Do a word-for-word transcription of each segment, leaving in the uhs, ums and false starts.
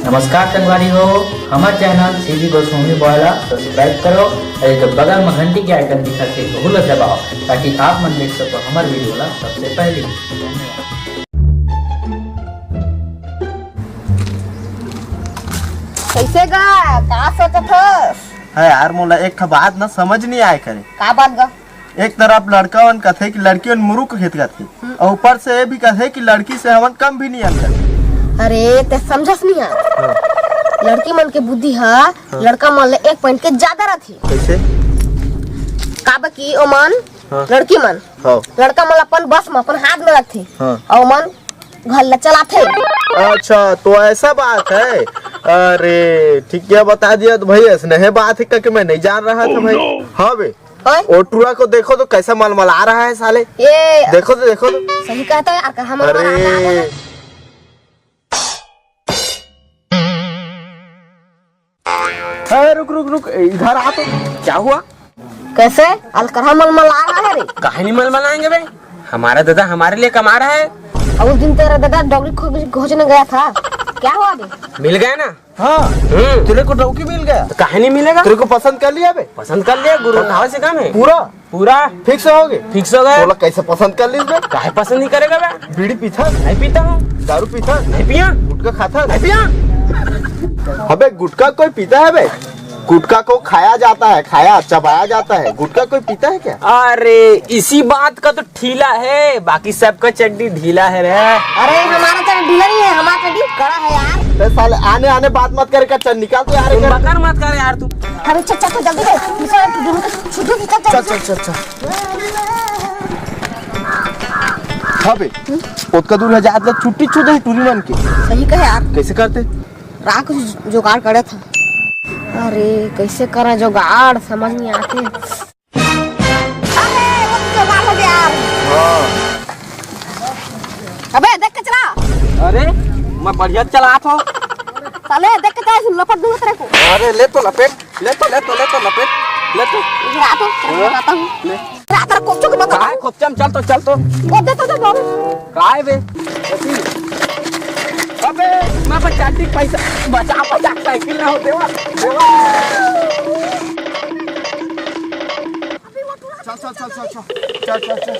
नमस्कार संगवारी हो, हमर चैनल सीजी गोस्वामी बॉय ला सब्सक्राइब करो और एक बगल में घंटी के आइकन दिखत हे, ओहू ला दबाओ, ताकि आप मन देख सको हमर वीडियो ला सबसे पहले। कैसे गा? का सोचत हस? है यार, मोला एक ठा बात ना समझ नहीं आए करे। का बात गा? एक तरफ लड़का मन कथे कि लड़की मन मुरुख खेत कथे, हम्म। और ऊपर से ये भी कथे कि लड़की से हमन कम भी नहीं अंतर। अरे, ते समझस नहीं यार। हाँ। लड़की मन के बुद्धि ह हाँ। लड़का मन ले एक पॉइंट के ज्यादा रथे। कैसे? काबर कि ओमन, हाँ। लड़की मन, हाँ। लड़का मन अपन बस में, अपन हाथ में रखथे। हाँ। और ओमन घर ला चलाथे। अच्छा, तो ऐसा बात है। अरे, ठीक क्या बता दिया तो भाई, ऐसने है बात है, क्योंकि मैं नहीं जान रहा था भाई। Oh no। हाँ बे, ओए। वो टूरा को देखो तो कैसा मलमला रहा है साले। ये देखो तो, देखो तो। सही कहता है यार, कहाँ मलमला रहा है? अरे। अरे रुक, रुक, रुक, इधर आ तो। क्या हुआ? कैसे? अलकरहा मलमला रहा है रे। काहे नहीं मलमलाएंगे बे? हमारा दादा हमारे लिए कमा रहा है। और उस दिन तेरा दादा डोकरी खो-, खोजने गया था, क्या हुआ बे? मिल गया ना। हाँ, हम्म। तेरे को डौकी मिल गया। तो काहे नहीं मिलेगा? तेरे को पसंद कर लिया बे? पसंद कर लिया, गुरु, कहाँ से काम है? पूरा? पूरा। फिक्स हो गए? फिक्स हो गए। बोला, कैसे पसंद कर लीस बे? काहे पसंद नहीं करेगा बे? बीड़ी पीथा? नहीं पीता हूँ। दारू पीथा? नहीं पिया। गुटखा खाता? नहीं पिया। अबे, गुटखा कोई पीता है बे? गुटखा को खाया जाता है, खाया, चबाया जाता है। गुटखा कोई पीता है क्या? अरे, इसी बात का तो ठीला है, बाकी सबका चड्डी ढीला है रे। अरे, हमारा चड्डी ढीला नहीं है, हमारा चड्डी कड़ा है यार। बे साले, आने आने बात मत करे, चल निकाल तो यार, तुम इधर। बकर मत कर यार तू। अरे, चल, चल, चल, जल्दी कर। दूसरा टुरी में तो छुट्टी भी कर, चल, चल, चल, चल। हाँ बे, ओतका दूर है, जात ला छुट्टी छू दे टूरी मन के। सही कहे यार। कैसे करते? रात को जुगाड़ करे था। अरे, कैसे करा जुगाड़, समझ नहीं आते। अरे, वो तो जुगाड़ हो गया यार। हाँ। अबे, देख कचरा। अरे, मैं बढ़िया चलात हो। साले, देख कचरा, लपट दूंगा तेरे को। अरे, ले तो लपेट। ले तो, ले तो, ले तो, लपेट, ले तो। इधर आ तो, हाँ? बताता हूँ। ले। इधर आ, तेरा कोपचो को बताता हूँ। काय कोपचा में, चल तो, चल तो। वो दे तो, दे बाबू। काय बे? अबे, मैं बचा दी पैसा, बचा, बचा, साइकिल ना हो, देवा, देवा। चल, चल, चल।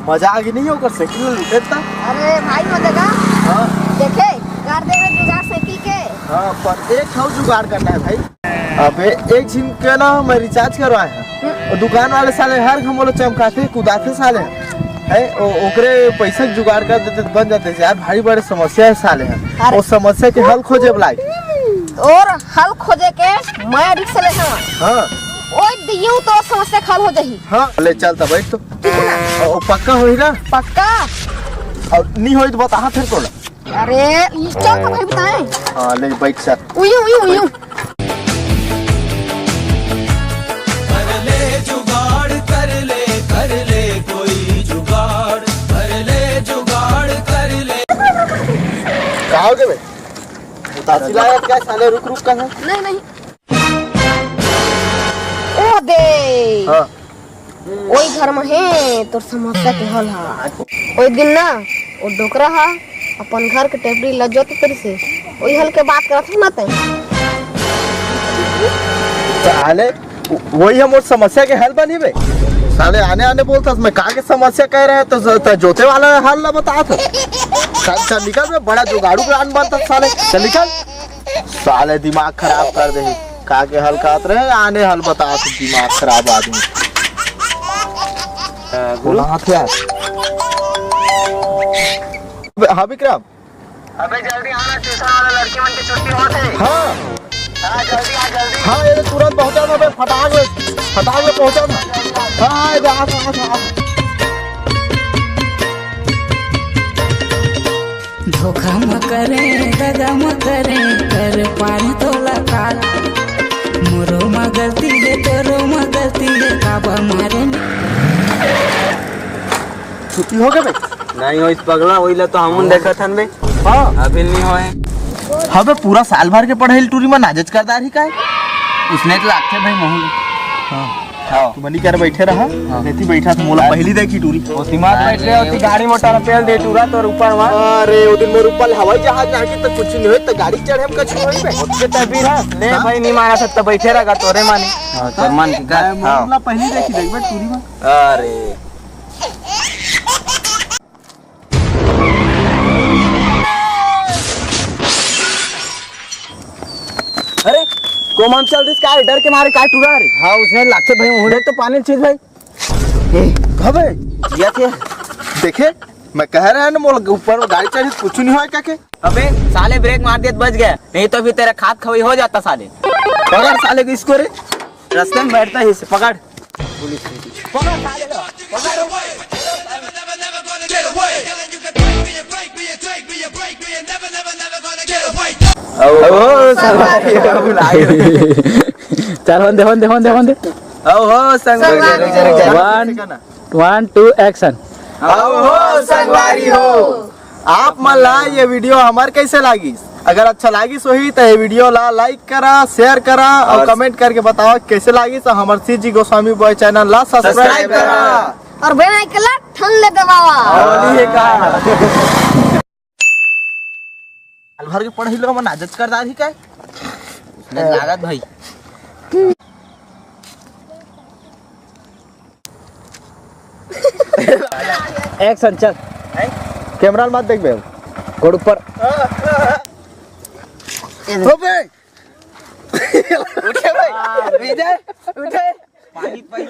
मजा आ गई नहीं ओकर साइकिल ल लूटे त। अरे भाई, मजा का? हाँ। देखे, कर दे में जुगाड़ साइकिल के। हाँ, पर एक ठो जुगाड़ करना है भाई। अबे, एक झिन के ना मैं रिचार्ज करवाए हैं। हम्म। और दुकान वाले साले हर घम मोला चमकाथे, कुदाथे साले। है, ओ-, ओकरे पैसा के जुगाड़ कर देते तो बन जाते यार, भारी बड़े समस्या है साले हैं। अरे। वो समस्या के हल खोजे बुलाए। और हल खोजे के मैं रिक्स ले हूँ। हाँ। ओए दियो तो समस्या के हल हो जाही। हाँ, ले चल त बैठ तो। ठीक है ना? ओ, पक्का होई ना? पक्का। और नहीं होई तो बता फिर तोला। अरे, ये चल तो भाई बताए। हाँ, ले बैठ चल। उयू, उयू, उयू। कर ले जुगाड़, कर ले, कर ले कोई जुगाड़, कर ले जुगाड़, कर ले। का हो गए बे? उदासी लागत का साले, रुक रुक का है? नहीं, नहीं। ओ दे। हाँ। ओई घर में हे तोर समस्या के हल हा। ओई दिन ना, ओ डोकरा हा अपन घर के टेपरी ल जोत करिस हे। ओई हल के बात करत हस ना तैं। साले, वही हम मोर समस्या के हल बनी बे। साले आने आने बोलत हस, मैं का के समस्या कह रहा है तो ज-, त जोते वाला हल ला बतात हस। चल, चल निकल बे, बड़ा जुगाड़ू प्लान बनता साले। चल निकल। साले दिमाग खराब कर दे। का के हल कहत रहे, आने हल बतात हस, दिमाग खराब आदमी। अ, गुरु? बोला हाथ यार। हाँ विक्रम। अबे जल्दी आना, ट्यूशन वाला लड़की मन के छुट्टी होत हे। हाँ। हाँ, जल्दी आ, जल्दी। हाँ, ये तुरंत पहुँचा था बे, फटाक ले, फटाक ले पहुँचा था। हाँ, हाँ, ये आ, आ, आ, आ। धोखा म करे, दगा म करे, कर पारी तोला काल। मोरो म गलती हे, तोरो म गलती हे, काबर मारे? छुट्टी हो गए बे? नहीं होइस पगला, वही ला तो हमन देखत हन बे। हाँ। अभी नहीं होए। हाँ बे, पूरा साल भर के पढ़ाई टूरी में नाजच कर डारही काय? उसने तो लागथे भाई महू। हाँ। हाँ। तू बनी कर बैठे रहा, हाँ। नहीं बैठा तो मोला पहली देखी टूरी। वो दिमाग बैठ रहे होती, गाड़ी मोटर पेल दे टूरा तोर ऊपर वहाँ। अरे, वो दिन मोर ऊपर हवाई जहाज ना आके तो कुछ नहीं होए, तो गाड़ी चढ़े हम कुछ नहीं होए बे। उसके तबीर है, ले हाँ। भाई, नहीं माना सकता, बैठे रहा तोरे माने। हाँ, तोर मान की का? मैं हाँ। मोला पहली देखी देख बे टूरी में। अरे। अरे, कोमम चल दिस काय, डर के मारे काय टूरा रे? हाँ, उसने लागते भाई, उन्हें तो पानी चीज भाई। ए, अबे, या क्या? देखे, मैं कह रहा है ना, मोल ऊपर गाड़ी चढ़ी, कुछ नहीं हुआ क्या के? अबे, साले ब्रेक मार दिए तो बच गया, नहीं तो अभी तेरा खात खवाई हो जाता साले। पकड़ साले को, इसको रे, रास्ते में बैठता है इसे, पकड़। ओहो, संगवारी हो, बुला गए। चल, होने दे, होने दे, होने दे, होने दे। ओहो, संगवारी। One, one, two, action। ओहो, संगवारी हो। आप मन ला ये वीडियो हमार कैसे लागिस? अगर अच्छा लागिस होही तो ये वीडियो ला लाइक करा, शेयर करा और और कमेंट करके बताओ कैसे लागिस। और हमार सी जी गोस्वामी बॉय चैनल ला सब्सक्राइब सब्सक्राइब करा। करा। और बेल आइकन ला ठन ले दबावा। और ये का? साल भर के पढ़ाई लो मन आजच कर दाही का? नहीं लागत भाई। Action, चल। कैमरा मत देख बे। गोड़ ऊपर। हो बे। उठे भाई। विजय, उठे। पानी, पानी।